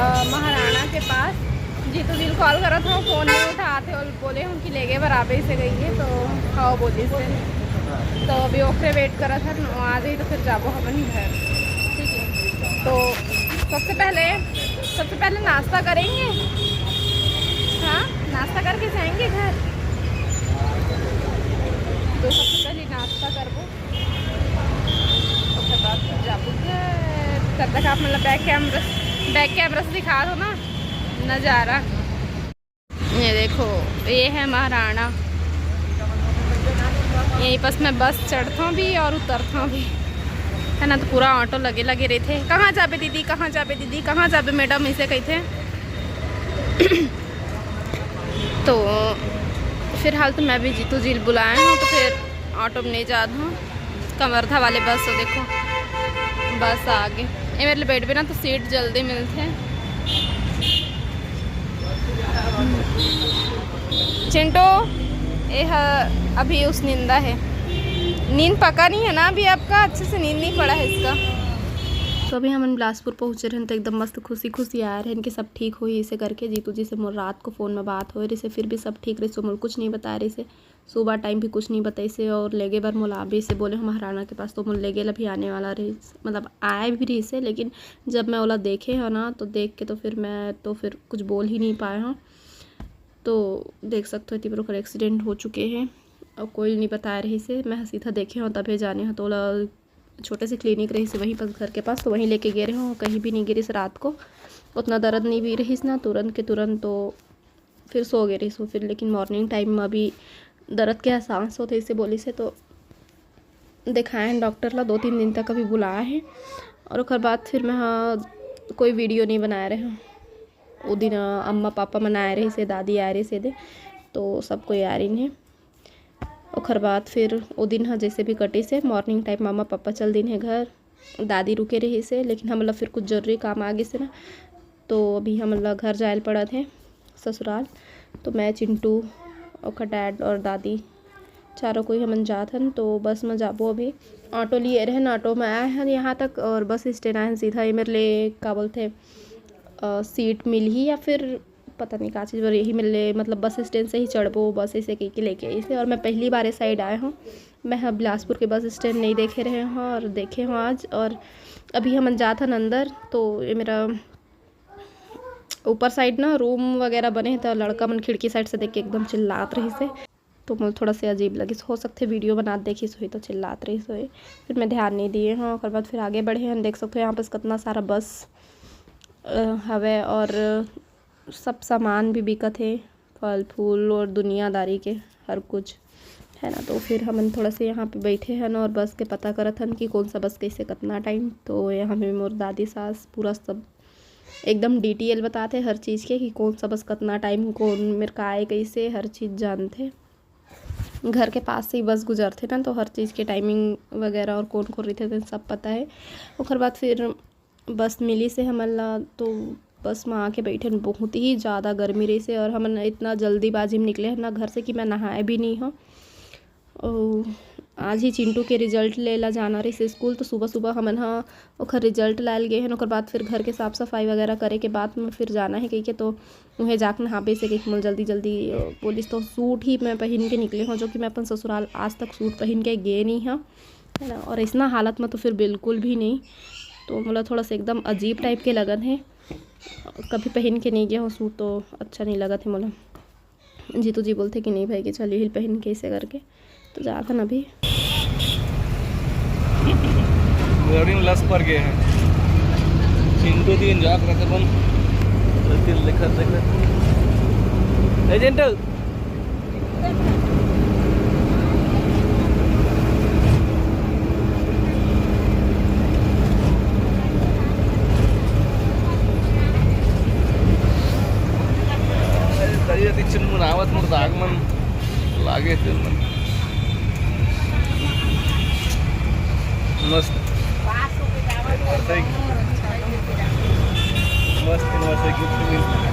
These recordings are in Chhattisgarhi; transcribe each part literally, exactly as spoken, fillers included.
महाराणा के पास। जीतू जी ल कॉल करत हूँ, फोन नहीं उठाते, और बोले हूँ कि लेगे बर आबे से गई है, तो हाँ बोली से। तो अभी ओकरे वेट करत हन, वो आ जाई तो फिर जाबो हमन घर। ठीक है, तो सबसे पहले, सबसे पहले नाश्ता करेंगे। हाँ, नाश्ता करके जाएंगे घर। तो सबसे पहले नाश्ता करबो, ओकर बाद फिर जाबो घर। तब तक आप मतलब बैक कैमरा, बैक कैमरा से दिखा दो ना नज़ारा। ये देखो, ये है महाराणा। यहीं पास मैं बस चढ़ता भी और उतरता भी, है ना। तो पूरा ऑटो लगे लगे रहिथे, "कहाँ जाबे दीदी, कहाँ जाबे दीदी, कहाँ जाबे मैडम?" इसे कहिथे। तो फिलहाल तो मैं भी जीतू जी ल बुलाए हूँ, तो फिर ऑटो में नहीं जात हूँ। कवर्धा वाले बस, तो देखो बस आ गे। ये मेरे लिए बैठबे ना तो सीट जल्दी मिलथे। चिंटू, ये ह-, अभी उस निंदा है। नींद पका नहीं है ना अभी आपका, अच्छे से नींद नहीं पड़ा है इसका। तो अभी हमन बिलासपुर पहुँचे रहन, तो एकदम मस्त खुशी खुशी आए रहन कि सब ठीक होही, इसे करके। जीतू जी से मोर रात को फ़ोन में बात होए रहिसे, फिर भी सब ठीक रहिसे, मोला कुछ नहीं बताए रहिसे। सुबह टाइम भी कुछ नहीं बताइसे, और लेगे बर मोला आबे से बोले हूँ महाराणा के पास, तो मोला लेगे ला भी आने वाला रहिस, मतलब आए भी रहिसे, लेकिन जब मैं ओला देखे हो ना, तो देख के तो फिर मैं तो फिर कुछ बोल ही नहीं पाए हूँ। तो देख सकते हो, एती बर ओकर एक्सीडेंट हो चुके हैं, और कोई नहीं बताए रहिसे, मैं सीधा देखे हूँ तभे जाने हूँ। तो ओला छोटे से क्लिनिक रहिसे वहीं पास, घर के पास, तो वहीं लेके गे रहे हूँ, कहीं भी नहीं गे रहिस रात को। उतना दर्द नहीं भी रहिस ना, तुरंत के तुरंत तो फिर सो गे रहिस वो। फिर लेकिन मॉर्निंग टाइम में अभी दर्द के एहसास होथे, इसे बोलिसे, तो दिखाए हैं डॉक्टर ला, दो तीन दिन तक अभी बुलाए हैं। और ओकर बाद फिर मैं, हाँ, कोई वीडियो नहीं बनाए रहे हूँ। वो दिन, अ, अम्मा पापा मन आए रहिसे, दादी आए रहिसे दे, तो सब कोई आए रहिन हे। ओकर बाद फिर वो दिन ह जैसे भी कटिस हे, मॉर्निंग टाइम मम्मा पापा चल दिन हे घर, दादी रुके रहिसे, लेकिन हमन ला फिर कुछ जरूरी काम आ गिस हे ना, तो अभी हमन ला घर जाए ल पड़त हे ससुराल। तो मैं, चिंटू, ओकर डैड और दादी, चारों कोई हमन जात हन। तो बस में जाबो अभी। ऑटो लिए रहन, ऑटो में आए हन यहाँ तक और बस स्टैंड आए हन सीधा। ये मेरे लिए का बोलथे, अ, सीट मिलही या फिर पता नहीं का चीज़ बर यही मिले, मतलब बस स्टैंड से ही चढ़बो, बस ऐसे कह के लेके ऐसे। और मैं पहली बार इस साइड आए हूँ, मैं ह बिलासपुर के बस स्टैंड नहीं देखे रहे हूँ और देखे हूँ आज। और अभी हमन जात हन अंदर, तो ये मेरा ऊपर साइड ना रूम वगैरह बने हैं, तो लड़का मन खिड़की साइड से देख के एकदम चिल्लात रहिसे, तो मोला थोड़ा से अजीब लगिस। हो सकथे वीडियो बनात देखिस होही तो चिल्लात रहिस होही, फिर मैं ध्यान नहीं दिए हूँ। ओकर बाद फिर आगे बढ़े हन, देख सकते हो यहाँ पास कितना सारा बस, अ, हवे और सब सामान भी बिकत हे, फल फूल और दुनियादारी के हर कुछ, है ना। तो फिर हमन थोड़ा से यहाँ पे बैठे हन और बस के पता करत हन कि कौन सा बस कैसे कितना टाइम। तो यहाँ में मोर दादी सास पूरा सब एकदम डिटेल बताथे हर चीज़ के कि कौन सा बस कितना टाइम, कौन मेर का आए, कैसे हर चीज़ जानथे। घर के पास से ही बस गुजरथे ना, तो हर चीज़ के टाइमिंग वगैरह और कौन कौन रहिथे, तेन सब पता है। ओकर बाद फिर बस मिलिस हे हमन ला, तो बस में आके बैठे हन। बहुत ही ज़्यादा गर्मी रहिस हे और हमन इतना जल्दीबाजी में निकले हन ना घर से कि मैं नहाए भी नहीं हूँ। और आज ही चिंटू के रिजल्ट ले ला जाना रहिस हे स्कूल, तो सुबह सुबह हमन ह ओखर रिजल्ट लायल गे हन। ओकर बाद फिर घर के साफ सफाई वगैरह करे के बाद में फिर जाना है कहिके, तो उहें जाके नहाबे से कहिके मोला जल्दी जल्दी, अ, बोलिस। तो सूट ही मैं पहन के निकले हूँ, जो कि मैं अपन ससुराल आज तक सूट पहन के गे नहीं हूँ, है ना। और इतना हालत में तो फिर बिल्कुल भी नहीं, तो मोला थोड़ा सा एकदम अजीब टाइप के लगन है। कभी पहन के नहीं गया हूँ सूट, तो अच्छा नहीं लगत है मोला। जीतू जी बोलथे कि नहीं भाई कि चल यही पहन के ऐसे करके, तो जात हन अभी। गाड़ी में लस पर गए हैं। चिंटू दिन जात रहते बन। दिल देखत देखत। ए चिंटू। दरिया दिच्छन मुनावत मुर्दाग मन लागे तेल मन। मस्त। मस्त, मस्त गिफ्ट मिलता है।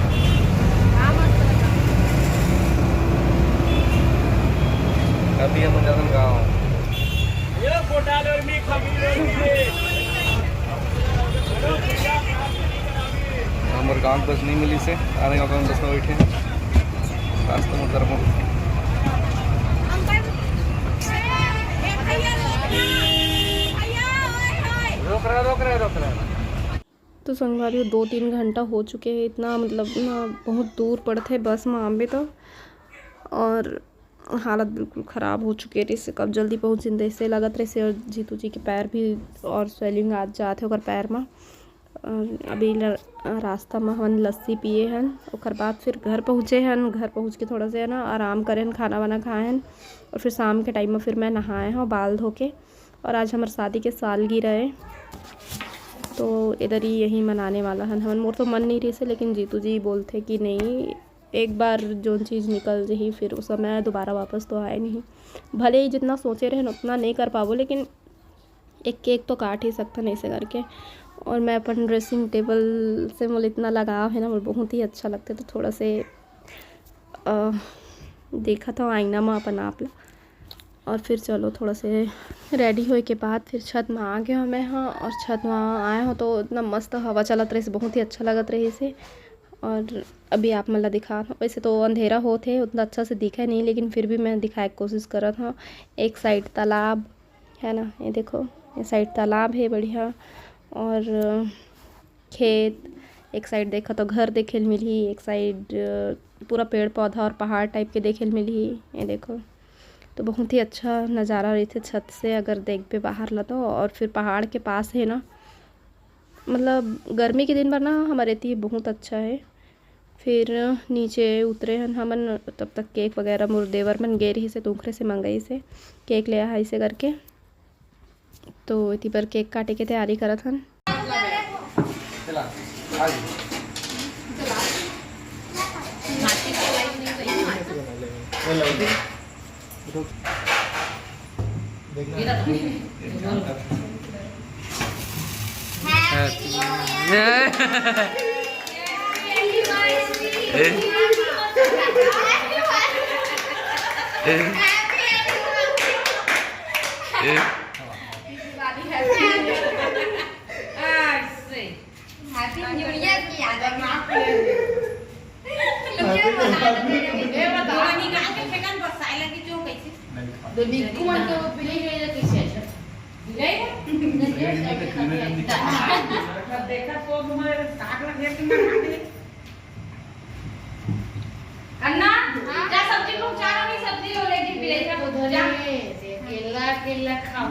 अभी हम जातन गाँव। ये कोटाल और मी खमीर और मी। हमर पाँच बजे नहीं मिली से, आने का काम दस में बैठे हैं। रास्ते में उतर रोक रहा, रोक रहा, रोक रहा। तो संगवारी हो, दो तीन घंटा हो चुके हैं। इतना मतलब ना बहुत दूर पड़थे बस में आबे तो, और हालत बिल्कुल ख़राब हो चुके रहिसे। कब जल्दी पहुँचिन तइसे लगत रहिसे, और जीतू जी के पैर भी और स्वेलिंग आ जात हे ओकर पैर में। अ, अभी ल-, रास्ता में हमन लस्सी पिए हन, ओकर बाद फिर घर पहुँचे हन। घर पहुँच के थोड़ा से है ना आराम करे हन, खाना वाना खाए हन, और फिर शाम के टाइम में फिर मैं नहाए हूँ बाल धो के। और आज हमर शादी के सालगिरह है, तो इधर ही यही मनाने वाला हन हमन। मोर तो मन नहीं रहिसे, लेकिन जीतू जी बोलथे कि नहीं, एक बार जोन चीज़ निकल जही, फिर उस समय दोबारा वापस तो आए नहीं। भले ही जितना सोचे रहन उतना नहीं कर पाबो, लेकिन एक केक तो काट ही सकथन ऐसे करके। और मैं अपन ड्रेसिंग टेबल से मोला इतना लगाव है ना, मोला बहुत ही अच्छा लगता है। तो थोड़ा से अ, देखत हव आईना म अपन आप ला। और फिर चलो थोड़ा से रेडी होए के बाद फिर छत में आ गए हव मैं ह। और छत में आए हव तो इतना मस्त हवा चलत रहिस, बहुत ही अच्छा लगत रहिस हे। और अभी आप मन ला दिखात हव, वैसे तो अंधेरा होत हे, उतना अच्छा से दिखे नहीं, लेकिन फिर भी मैं दिखाए के कोशिश करत हव। एक साइड तालाब है ना, ये देखो, ये साइड तालाब है बढ़िया, और खेत, एक साइड देखा तो घर देखे ल मिलही, एक साइड, अ, पूरा पेड़ पौधा और पहाड़ टाइप के देखे ल मिलही। ये देखो, तो बहुत ही अच्छा नज़ारा रहिथे छत से अगर देखबे बाहर ला तो। और फिर पहाड़ के पास है ना, मतलब गर्मी के दिन बर ना हमारे एती बहुत अच्छा है। फिर नीचे उतरे हन हमन, तब तक केक वगैरह मोर देवर मन गे रहिसे, तो ओखरे से मंगाइसे केक ले आइसे करके। तो एती बर केक काटे के तैयारी करत हन। Happy New Year की याद है। ये बताओ, निकाल के फेंकन बस, साइला की जो कैसे? तो निक्कू मन के वो पीले गए या कैसे अच्छा? गए? देखा तो तुम्हारे साग लगे कि मैं खा गई। अन्ना, हाँ? क्या सब्जी पहुंचा रहा नहीं? सब्जी वो लेके पीले का उधर जा। केला, केला खाओ।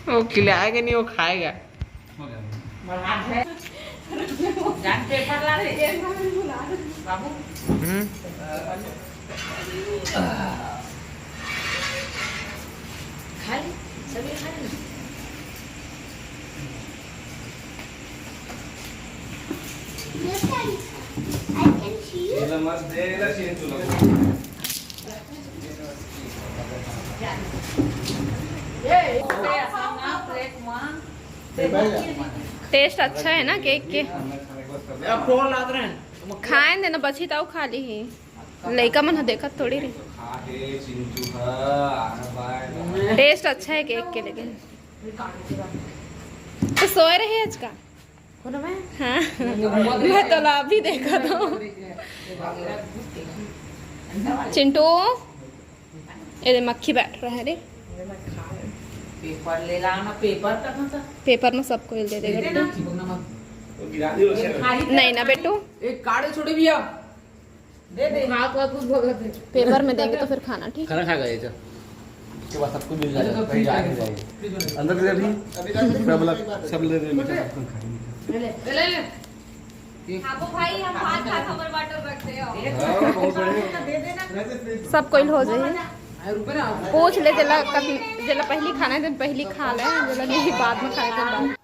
वो खिलाएगा नहीं, वो खाएगा। बढ़ा दे। जान पेपर ला दे। बाबू। हम्म। खा ले, सभी खा ले। टेस्ट अच्छा है ना केक के? अब कौन लात रहे हैं? खाए देना, बची ताऊ खा ली ही। लइका मन ह देखत थोड़ी रही। टेस्ट अच्छा है केक के, लेकिन तो सोए रहे आज का? हाँ, मैं तो ला अभी देखा था। चिंटू, ये दे मक्खी बैठ रहा है रे। पेपर ले ला ना, पेपर कहाँ था? पेपर में सबको दे दे बेटू। नहीं ना बेटू। एक कार्ड छोटे भैया। दे दे। हाथ वाथ कुछ भगत है। पेपर में देंगे तो फिर खाना, ठीक? खाना खा गए थे। उसके बाद सब कुछ मिल जाएगा, कहीं जा नहीं जाएगा। अंदर ले अभी। सब ले, सब ले दे, मीठा सब कुछ खाएंगे। ले ले, ले ले। खाबो भाई, हम भात खा, हमर बाटो रख दे। हाँ, बहुत बढ़िया। दे देना। सब कोई हो जाए। पूछ ले, जेला कभी, जेला पहली खाना है, दिन पहली खा ले, जेला नहीं, बाद में खाए, दिन बाद।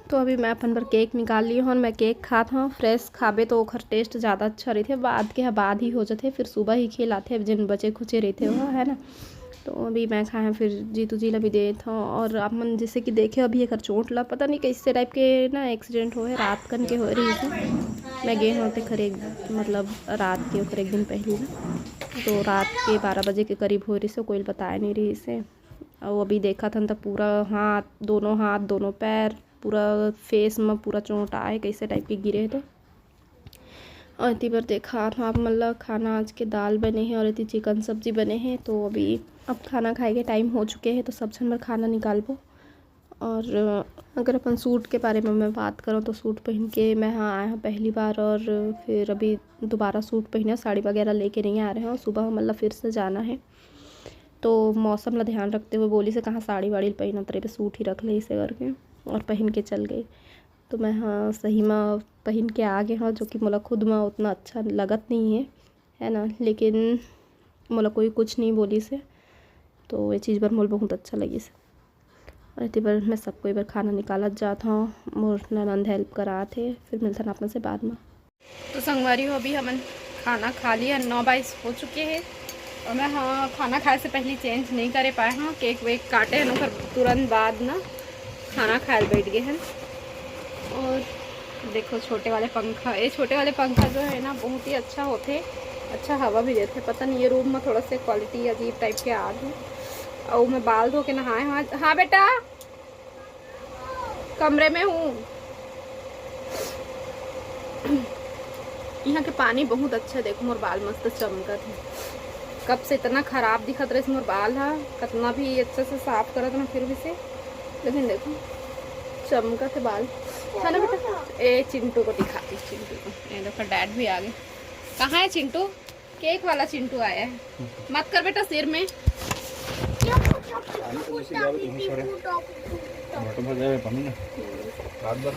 तो अभी मैं अपन बर केक निकाल ली हूँ और मैं केक खात हूँ। फ्रेश खाबे तो ओखर टेस्ट ज़्यादा अच्छा रहिथे, बाद के ह बाद ही हो जथे, फिर सुबह ही खिलाथे, जेन बचे खुचे रहिथे वो, है ना। तो अभी मैं खाए हूँ, फिर जीतू जी ला भी देत हूँ। और आप मन जैसे कि देखे, अभी एकर चोट ला पता नहीं कैसे टाइप के ना एक्सीडेंट होए, रात कन के होए रहिस हे। मैं गे हूँ तेखर एक, मतलब रात के ओकर एक दिन पहली ना, तो रात के बारह बजे के करीब होए रहिस हे, कोई ल बताए नहीं रहिस हे। अउ अभी देखत हन त पूरा हाथ, दोनों हाथ, दोनों पैर, पूरा फेस म पूरा चोट आए, कैसे टाइप के गिरे हे। तो और एती बर देखा आप मन ला, खाना आज के दाल बने हे और एती चिकन सब्जी बने हे। तो अभी अब खाना खाए के टाइम हो चुके हे, तो सब झन बर खाना निकालबो। और अगर अपन सूट के बारे में मैं बात करूँ, तो सूट पहन के मैं हाँ आए हूँ पहली बार, और फिर अभी दोबारा सूट पहने, साड़ी वगैरह लेके नहीं आ रहे हैं। सुबह हमन ला फिर से जाना है, तो मौसम ला ध्यान रखते हुए बोलिस हे कहाँ साड़ी वाड़ी पहनत रहे, सूट ही रख ले, इसे करके और पहन के चल गई। तो मैं हाँ सही में पहन के आ गए हूँ, जो कि मोला खुद में उतना अच्छा लगत नहीं है, है ना, लेकिन मोला कोई कुछ नहीं बोलिस हे, तो ये चीज़ बर मोला बहुत अच्छा लगिस हे। और एती बर मैं सबको बर खाना निकालत जात हूँ, मोर ननंद हेल्प करात हे, फिर मिलथन आप मन से बाद में। तो संगवारी हो, अभी हमन खाना खा लिया, नौ बाईस हो चुके हैं। और मैं हाँ खाना खाए से पहले चेंज नहीं करे पाए हाँ, केक वेक काटे हैं ना, ओकर तुरंत बाद ना खाना खाए बैठ गए हैं। और देखो छोटे वाले पंखा, ये छोटे वाले पंखा जो है ना बहुत ही अच्छा होते, अच्छा हवा भी देते। पता नहीं ये रूम में थोड़ा सा क्वालिटी अजीब टाइप के आ रही। और मैं बाल धो के नहाए हाँ, हाँ बेटा कमरे में हूँ। यहाँ के पानी बहुत अच्छा, देखो मोर बाल मस्त चमकत है। कब से इतना खराब दिखत रहे मोर बाल हा, कितना भी अच्छा से साफ करत ना फिर भी से, लेकिन देखो चमकत है बाल, है ना बेटा? ए चिंटू को दिखाती, चिंटू को। ये देखो डैड भी आ गए। कहाँ है चिंटू? केक वाला चिंटू आया है। मत कर बेटा सिर में। पानी तो जैसे जावे तो बहुत सारे। बॉटल भर जावे पानी ना। रात भर।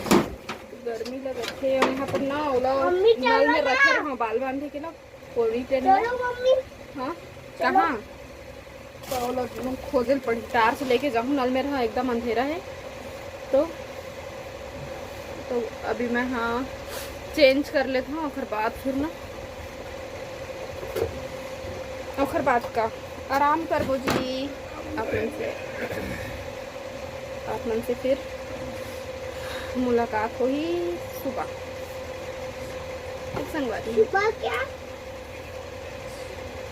गर्मी लगत है और यहाँ पर ना ओला मम्मी, नल चलो में ना। रखे रहो बाल बांधे के ना। पोनी टेन में। चलो मम्मी। हाँ। चलो। कहाँ? तो ओला मन खोजे ल पड़ी, टार्च लेके जाऊँ, नल में रहा एकदम अंधेरा है। तो तो अभी मैं हाँ चेंज कर लेता हूँ, ओकर बाद फिर ना, ओकर बाद का आराम करबो जी। आप मन से, आप मन से फिर मुलाकात होही सुबह। ठीक संगवारी। सुबह क्या?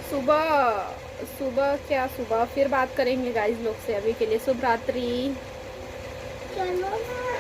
सुबह, सुबह क्या, सुबह फिर बात करेंगे गाइस लोग से। अभी के लिए शुभ रात्रि। चलो ना।